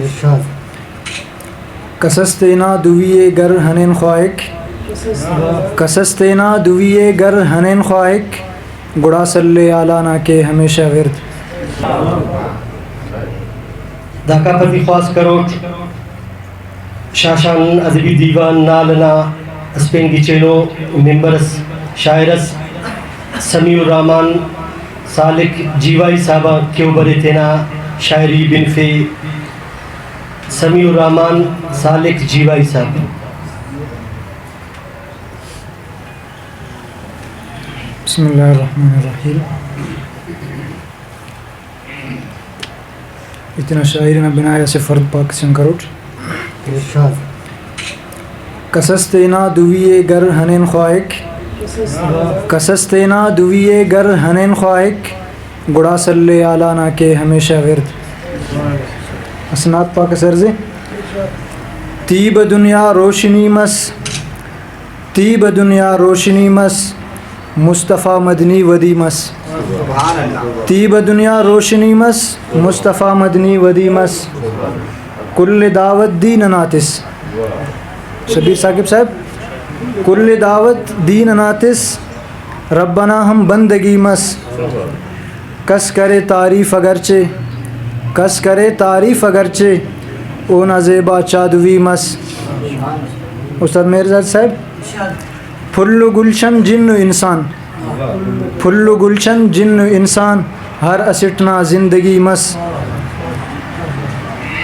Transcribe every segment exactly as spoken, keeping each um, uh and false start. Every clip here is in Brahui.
ارشاد۔ کسس تینا دوی ءِ گر ہنین خواہک، کسس تینا دوی ءِ گر ہنین خواہک، گڑا صلی اعلیٰ نا کے ہمیشہ ورد۔ داکا پد ای خواست کروٹ شاشان ادبی دیوان نال ئنا اسپین گچینو ممبر اس، شاعر اس، سمیع الرحمن سالک جیوائی صاحب آن کہ او برے تینا شاعری بنفے۔ سمیع الرحمن سالک جیوائی صاحب۔ بسم اللہ الرحمن الرحیم۔ ای تینا شاعری نا بناء اسہ فرد پاک سن کروٹ۔ ارشاد۔ کسس تینا دوی ءِ گر ہنین خواہک، کسس تینا دوی ءِ گر ہنین خواہک، گڑا صلی اعلیٰ نا کے ہمیشہ ورد۔ اسہ نعت پاک اس عرض ءِ۔ تیب دنیا روشنی مس، تیب دنیا روشنی مس، مصطفیٰ مدنی ودی مس۔ تیب دنیا روشنی مس، مصطفیٰ مدنی ودی مس۔ کل دعوت دی ننا تس۔ شبیر ثاقب صاحب، کل دعوت دی ننا تس، رب ئنا ہم بندگی مس۔ کس کرے تعریف اگرچہ، کس کرے تعریف اگرچہ، اونا زیبا چادوی مس۔ استاد مہرزاد صاحب، پھل و گلشن جن و انسان، پھل و گلشن جن و انسان، ہر اسٹ نا زندگی مس۔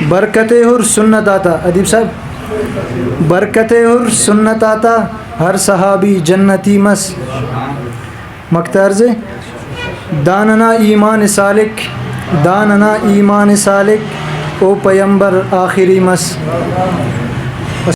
برکت ہر سنت آتا، ادیب صاحب، برکت ہر سنت آتا، ہر صحابی جنتی مس۔ مقطع عرض ءِ۔ دا ننا ایمان سالک، دا ننا ایمان سالک، او پیمبر آخری مس۔